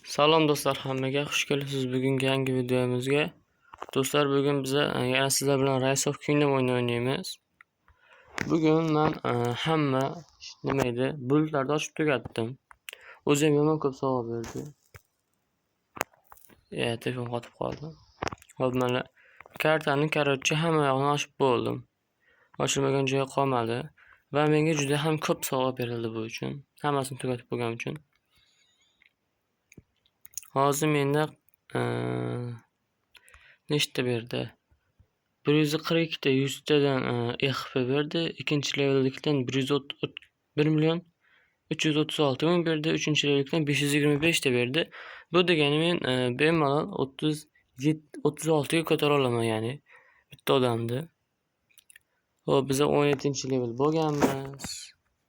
Salom do'stlar, hammaga xush kelibsiz bugungi yangi videomizga. Do'stlar, bugun biz yana sizlar bilan Rise of Kingdom o'yinini o'ynaymiz. Bugun men hamma nima edi, bulutlarni ochib tugatdim. O'zim yomon ko'p sovg'a berdi. Ya, telefon qotib qoldi. Hop, mana kartani короче hamma yog'ini ochib bo'ldim. Ochilmagan joyi qolmadi va menga juda ham ko'p sovg'a berildi bu uchun. Hammasini tugatib bo'lganim uchun. Hozir menda nechta berdi? 142 ta 100 tadan XP berdi. Ikkinchi levellikdan 1 million 336 ming berdi. Uchinchi levellikdan 525 ta berdi. Bu degani men bemalol 36 ga ko'tara olaman, ya'ni bitta odamni. Xo'p, biz 17-level bo'lganmiz.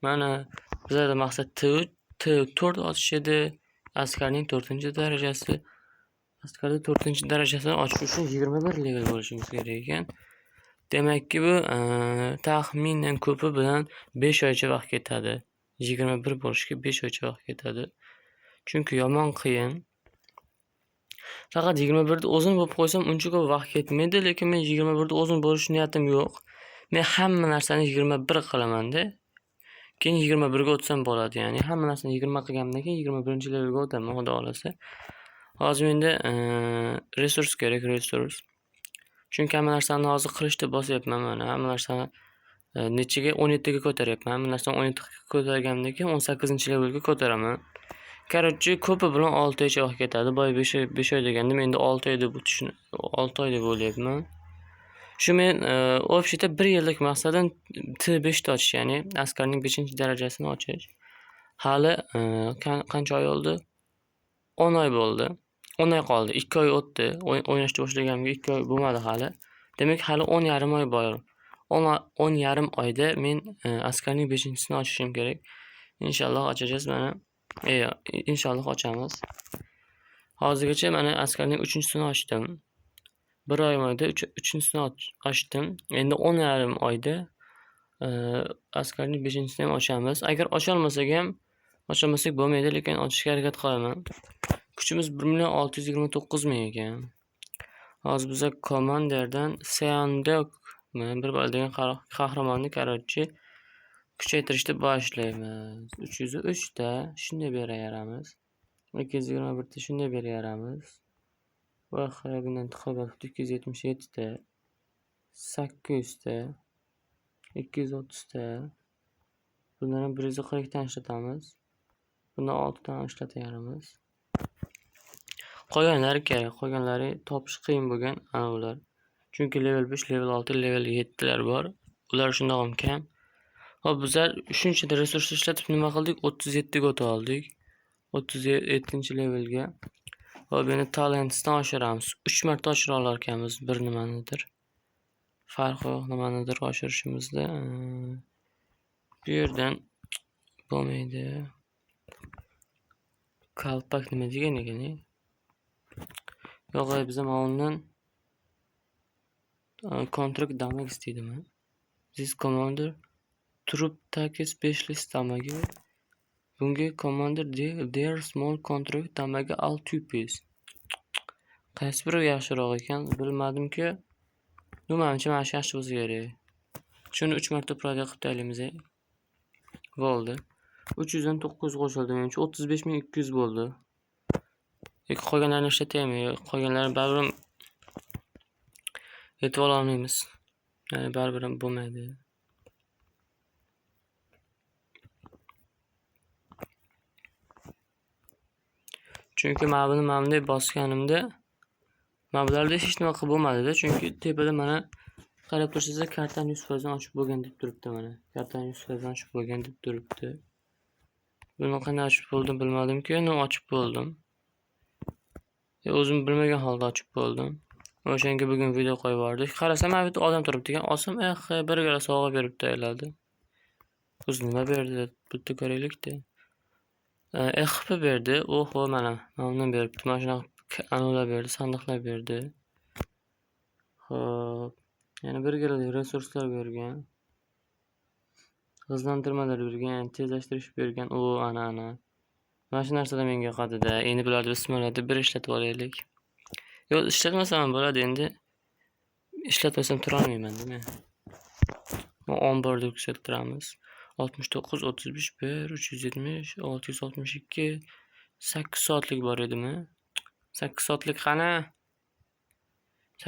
Mana bizlarda maqsad T4 ochish edi. Askarning 4-darajasi. Askarning 4-darajasini ochish uchun 21 level bo'lishimiz kerak ekan. Demakki, bu taxminan ko'pi bilan 5 oycha vaqt ketadi. 21 bo'lishga 5 oycha vaqt ketadi. Chunki yomon qiyin. Faqat 21 da o'zim bo'lib qo'ysam uncha ko'p vaqt ketmaydi, lekin men 21 da o'zim bo'lish niyatim yo'q. Men hamma narsani 21 qilaman-da. Keyin 21 ga o'tsam bo'ladi, ya'ni hamma narsani 20 qilganimdan keyin 21-levelga o'taman, xudo xolasa. Hozir menda resurs kerak, resurs. Chunki hamma narsani hozir qilishda bosyapman mana, hamma narsani nechaga 17 ga ko'taryapman. Hamma narsani 17 ga ko'targanimdan keyin 18-levelga ko'taraman. Короче, ko'pi bilan 6 oycha vaqt ketadi. Boya 5 oy degandim, endi 6 oy deb o'tishni, 6 oy deb o'ylayapman. Shu men общийda 1 yillik maqsadim T5 ni ochish, ya'ni askarning 5-darajasini ochish. Hali qancha oy bo'ldi? 10 oy bo'ldi. 10 oy qoldi. 2 oy o'tdi. O'ynashni boshlaganimga 2 oy bo'lmadi hali. Demak, hali 10,5 oy bor. 10,5 oyda men askarning 5-sini ochishim kerak. Inshaalloh ochacağız mana. Inshaalloh ochamiz. Hozirgacha mana askarning 3-sini ochdim. 1 oy oyda 3-sini ochdim. Endi 10,5 oyda askarning 5-sini ham ochamiz. Agar ocholmasak ham, ocholmasak bo'lmaydi, lekin ochishga harakat qilaman. Kuchimiz 1 million 629 ming ekan. Hozir biza komanderdan Seandok bir bal degan qahramonni короче kuchaytirishni boshlaymiz. 303 ta shunday berayaramiz. 221 ta shunday berayaramiz. Va bundan tiqib 277 ta, 800 ta, 230 ta. Bundan ham 140 ta ishlatamiz. Bundan 6 ta ishlatyapmiz. Qolganlari kerak, qolganlari topish qiyin bo'lgan ana ular. Chunki level 5, level 6, level 7 lar bor. Ular shundoq ham kam. Hop, bizlar shuncha resurs ishlatib nima qildik? 37 ga o'ta oldik. 37-levelga. Hop, endi talentsdan oshiramiz. 3 marta oshira olar ekanmiz bir nimanidir. Farqi yo'q nimanidir oshirishimizda. Bu yerdan bo'lmaydi. Kalpak nima degan ekan? Yo'q, biz ham undan contract damage deydimi? This commander troop takes specialist damage. Bunga commander their small contract damage all 2 piece. Qaysi biri yaxshiroq ekan bilmadimki. Bu menimcha mana shu yaxshi bo'lsa kerak. Shuni 3 marta proda qilib taylaymiz. Bo'ldi. 300 dan 900 qo'shildi menimcha 35200 bo'ldi. Yo'q, qolganlarini ishlataymi? Yo'q, qolganlarini baribir yetib ola olmaymiz. Ya'ni baribir ham bo'lmaydi. Chunki mana buni mana bunday bosganimda mana bularda hech nima qilib bo'lmadi-da, chunki tepada mana qarab tursangiz kartani 100% ochib bo'lgan deb turibdi mana. Kartani 100% ochib bo'lgan deb turibdi. Buni qanday ochib bo'ldim bilmadimki, uni ochib bo'ldim. O'zim bilmagan holda ochib bo'ldim. O'shanga bugun video qo'yib yubordik. Qarasam, mana bitta odam turibdi ekan. Olsam, bir gala sovg'a beribdi aylanadi. O'zi nima berdi? Bitta ko'raylik-da. XP berdi. Oho, mana undan beribdi. Mana shunaqa anavlar berdi, sandiqlar berdi. Xo'p, yana bir gala resurslar bergan. Hızlandırmalar bergan, ya'ni tezlashtirish bergan. O, ana, ana. Mana shu narsalar menga yoqadi-da. Endi bularni bismillah deb bir ishlatib olaylik. Yo'q, ishlatmasam ham bo'ladi endi. Ishlatmasam turolmayman-da men. Omborda yuksaltiramiz. 69, 35, 1, 370, 662, 8 soatlik bor edimi? 8 soatlik qani?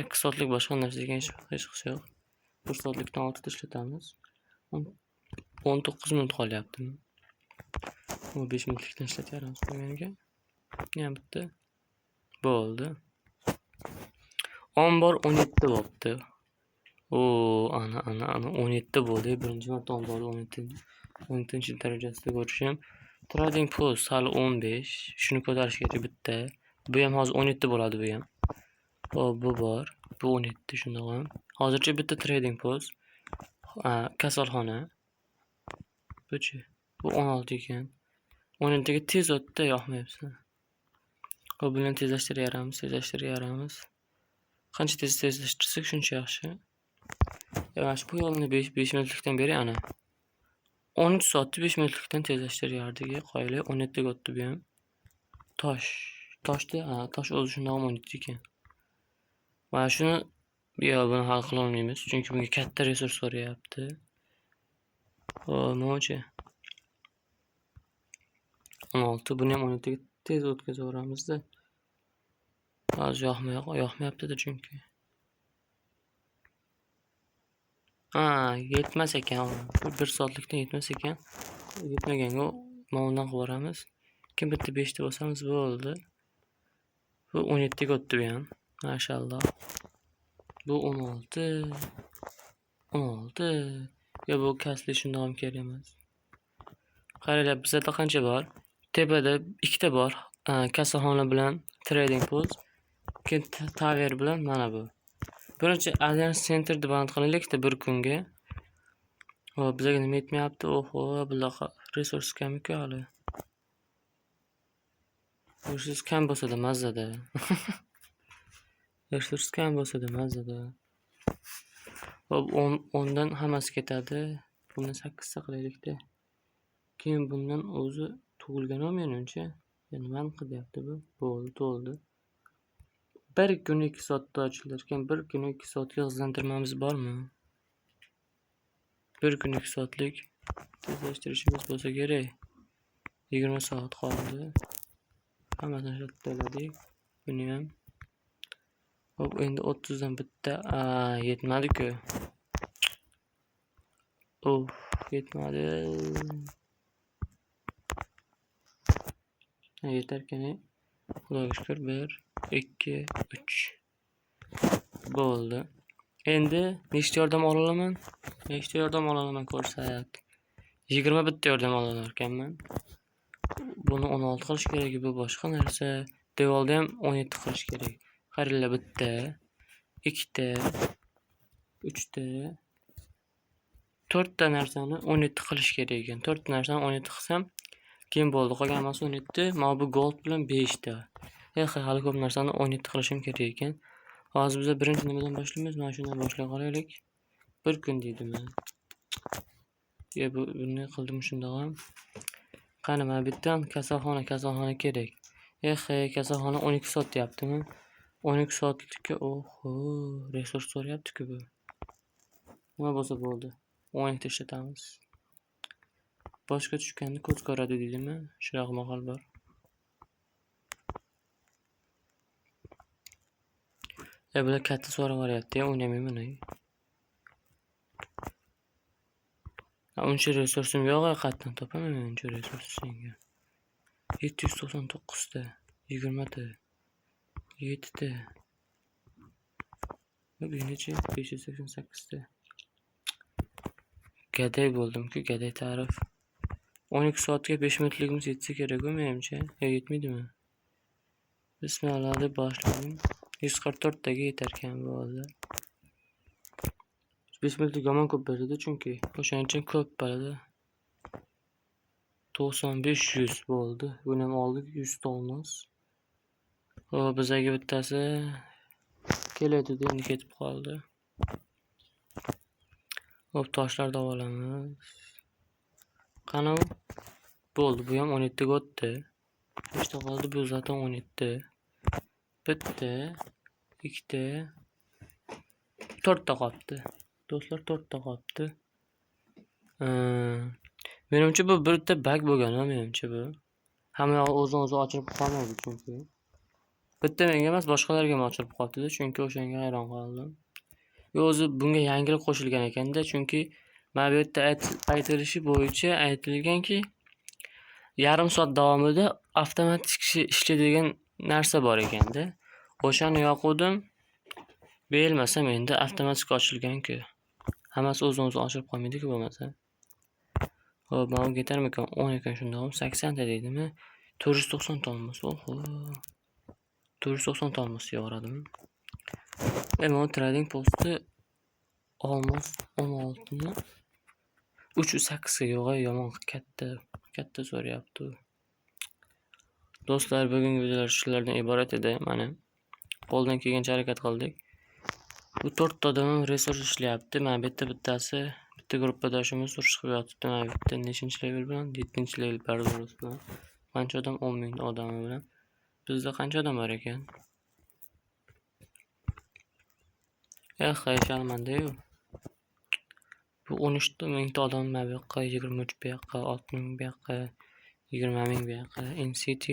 8 soatlik boshqa narsa ekan, hech qisi yo'q. 1 soatlikdan 6 ta ishlatamiz. 19 minut qolyaptimi? 5 minutlikdan ishlatyapmiz menga. Yana bitta. Bo'ldi. Ombor 17 bo'pti. O, ana, ana, ana 17 bo'ldi. Birinchi marta omborni 17 darajasida ko'rishim. Trading post hali 15. Shuni ko'tarish kerak bitta. Bu ham hozir 17 bo'ladi bu ham. Xo'p, bu bor. Bu 17 shundoq ham. Hozircha bitta trading post. Kasalxona. Buchi? Bu 16 ekan. 17 ga tez o'tdi, yoqmayapsan. Xo'p, buni ham tezlashtiramiz, tezlashtiramiz. Qancha tez tezlashtirsak shuncha yaxshi. Mana shu bu yo'lni 5 minutlikdan beri ana. 13 soatni 5 minutlikdan tezlashtiryardik. Qoyili 17 ga o'tdi bu ham. Tosh. Toshda, ha, tosh o'zi shundoq ham 17 ekan. Mana shuni yo'q, buni hal qila olmaymiz, chunki bunga katta resurs so'rayapti. Xo'p, nima-chi? 16, buni ham 17 ga tez o'tkazaveramizda. Hozir yoqmayapti-da chunki. Ha, yetmas ekan. Bir soatlikdan yetmas ekan. Yetmaganga mana undan qilib yuboramiz. Keyin bitta 5 ta bosamiz, bo'ldi. Bu 17 ga o'tdi bu ham. Mashalloh. Bu 16. 16. Yo, bu kasli shundoq ham kerak emas. Qaranglar, bizda qancha bor? Tepada ikkita bor. Kasalxona bilan trading post. Keyin tower bilan mana bu. Birinchi Alliance Centerni band qilaylik-da bir kunga. Xo'p, bizga nima yetmayapti? Oho, bunaqa resurs kam-ku hali. Resurs kam bo'lsa-da mazza-da. Resurs kam bo'lsa-da mazza-da. Xo'p, 10dan hammasi ketadi. Buni 8 ta qilaylik-da. Keyin bundan o'zi tug'ilgan-ku menimcha. Nimani qilyapti bu? Bo'ldi, to'ldi. Bir kun 2 soatda ochilar ekan. Bir kun 2 soatga hızlantirmamiz bormi? Bir kun 2 soatlik tezlashtirishimiz bo'lsa kerak. 20 soat qoldi. Hammasini ishlatib. Buni ham. Xo'p, endi 30 dan bitta, yetmadi-ku. Uf, yetmadi. Yetarkan, Xudoga shukr. 1, 2, 3. Bo'ldi. Endi nechta yordam ola olaman? Nechta yordam ola olaman ko'rsak. 21 ta yordam ola olarkanman. Buni 16 qilish kerak, bu boshqa narsa. Devorda ham 17 qilish kerak. Qaranglar, bitta, ikkita, uchta, to'rtta narsani 17 qilish kerak ekan. 4ta narsani 17 qilsam, keyin bo'ldi. Qolgan hammasi 17. Mana bu gold bilan 5 ta. Hali ko'p narsani 17 qilishim kerak ekan. Hozir biz birinchi nimadan boshlaymiz? Mana shundan boshlay qolaylik. Bir kun deydimi? Ya bu buni qildim shundoq ham. Qani, mana bu yerdan kasalxona kerak. Kasalxona 12 soat deyaptimi? 12 soatlikka, oho, resurs so'rayapti-ku bu. Nima bo'lsa bo'ldi. 12 ta ishlatamiz. Boshqa tushganni ko'z ko'radi deydimi? Shunaqa maqol bor. Bular katta so'rab yuboryapti, o'ynamayman. Uncha resursim yo'q, qayerdan topaman men uncha resurs senga? 799 ta, 20 ta, 7 ta. Bu necha? 588 ta. Gaday bo'ldim-ku, gaday ta'rif. 12 soatga 5 minutligimiz yetsa kerak-ku menimcha. Yo, yetmaydimi? Bismillah deb boshladim. 144 taga yetarkan bo'ldi. 5 minutlik yomon ko'p beradi chunki o'shaning uchun ko'p beradi. 95 100 bo'ldi. Buni ham oldik, 100 ta olmos. Xo'p, bizga bittasi keladi, endi ketib qoldi. Xo'p, toshlarni olamiz. Qani u? Bo'ldi, bu ham 17 ga o'tdi. 5 ta qoldi, bu zaten 17. Bitta, ikkita, 4 ta qolibdi. Do'stlar, 4 ta qolibdi. Menimcha bu bitta bug bo'lgan, menimcha bu. Hamma yog'i o'zini o'zi ochilib qolmaydi chunki. Bitta menga emas, boshqalarga ham ochilib qolibdi-da, chunki o'shanga hayron qoldim. Yo, o'zi bunga yangilik qo'shilgan ekanda, chunki mana bu yerda aytilishi bo'yicha aytilganki, yarim soat davomida avtomatik ishlaydigan narsa bor ekanda. O'shani yoquvdim. Berilmasam endi avtomatik ochilgan-ku. Hammasi o'zini o'zi ochilib qolmaydi-ku bo'lmasa. Xo'p, mana bu ketarmikan? 10 ekan shundog'im 80 ta deydimi? 490 ta olmos. Oho. 490 ta olmos yoradimi? Mana trading posti olmos 16 ni 308 ga yo'q, yomon katta katta so'rayapti. Do'stlar, bugungi videolar shulardan iborat edi. Mana qo'ldan kelgancha harakat qildik. Bu 4 ta odam ham resurs ishlayapti. Mana bu yerda bittasi, bitta gruppadoshimiz urush qilib yotibdi. Mana bu yerda nechinchi level bilan? 7-level Barbaros bilan. Qancha odam? 10 ming odami bilan. Bizda qancha odam bor ekan? Eh, ishonmanda-yu. Bu 13 mingta odam mana bu yoqqa, 23 bu yoqqa, 6 ming bu yoqqa, 20 ming bu yoqqa. NCT.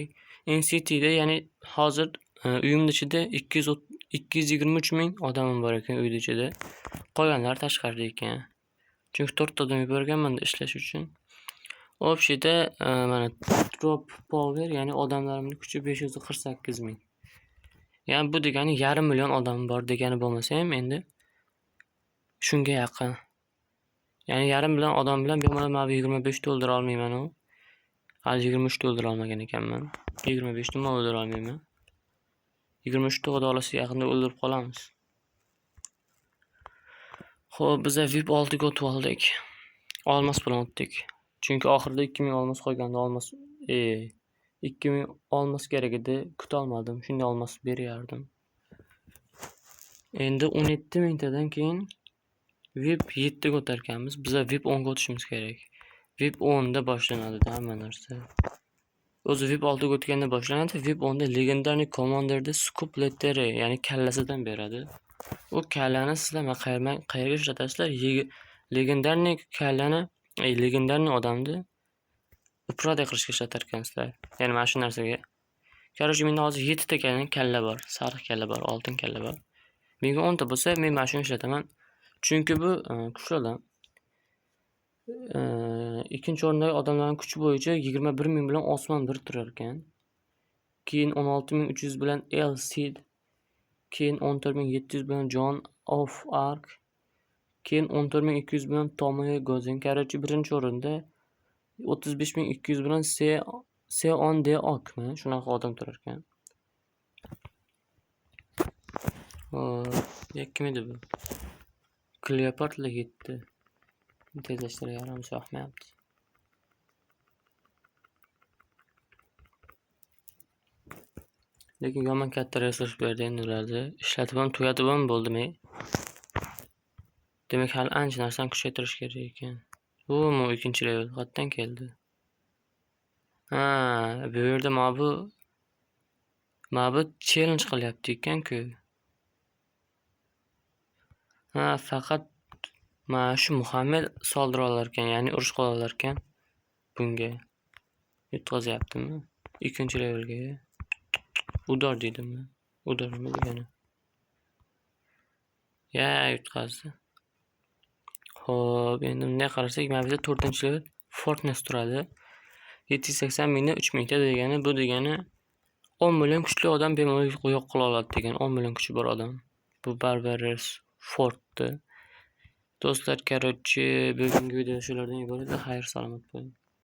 NCT'da, ya'ni hozir uyimni ichida 223 ming odamim bor ekan uyni ichida. Qolganlari tashqarida ekan. Chunki 4 ta odam yuborganman ishlash uchun. Общийda mana drop power, ya'ni odamlarimning kuchi 548 ming. Ya'ni bu degani yarim million odam bor degani bo'lmasa ham endi shunga yaqin. Ya'ni yarim million odam bilan bemalol mana bu 25 ta o'ldira olmayman u. Hali 23 ta o'ldira olmagan ekanman. 25 ta o'ldira olmayman. 23 ta xudo xohlasa yaqinda o'ldirib qolamiz. Xo'p, biz VIP 6 ga o'tib oldik. Olmos bilan o'tdik. Chunki oxirida 2000 olmos qolganda olmos, 2000 olmos kerak edi, kuta olmadim. Shunday olmos berardim. Endi 17 mingtadan keyin VIP 7 ga o'tar ekanmiz. Biz VIP 10 ga o'tishimiz kerak. VIP 10 da boshlanadi hamma narsa. O'zi VIP 6 ga o'tganda boshlanadi. VIP 10 da legendarniy Commanderda Scoop Lettere, ya'ni kallasidan beradi. U kallani sizlar qayerga ishlatasizlar? Legendarniy kallani, legendarniy odamni uprada qilishga ishlatar ekansizlar. Ya'ni mana shu narsaga. Короче, menda hozir 7 ta kalla bor, sariq kalla bor, oltin kalla bor. Menga 10 ta bo'lsa, men mana shuni ishlataman. Chunki bu kuchli odam. Ikkinchi o'rindagi odamlarning kuchi bo'yicha 21 ming bilan Osman bir turar ekan. Keyin 16.300 bilan El Cid, keyin 14.700 bilan John of Arc, keyin 14.200 bilan Tomoe Gozen. Короче, birinchi o'rinda 35.200 bilan C on D Okmi? Shunaqa odam turar ekan. Xo'p, kim edi bu? Kleopatra 7. Tezlashtirganim yoqmayapti. Lekin yomon katta resurs berdi endi ularni. Ishlatib ham tugatib ham bo'ldim. Demak, hali ancha narsani kuchaytirish kerak ekan. Bu ikkinchi level qayerdan keldi? Ha, bu yerda mana bu challenge qilyapti ekan-ku. Ha, faqat mana shu Muhammad soldira olar ekan, ya'ni urush qila olar ekan bunga. Yutqazyaptimi? Ikkinchi levelga. Udor deydimi? Udor nima degani? Ya, yutqazdi. Xo'p, endi bunday qarasak, mana bu yerda 4-level Fortness turadi. 780 mingdan 3 mingta degani, bu degani 10 million kuchli odam bemalol yo'q qila oladi degan, 10 million kuchi bor odam. Bu Barbaros Fortni. Do'stlar, короче, bugungi video shulardan iborat. Xayr, salomat bo'ling.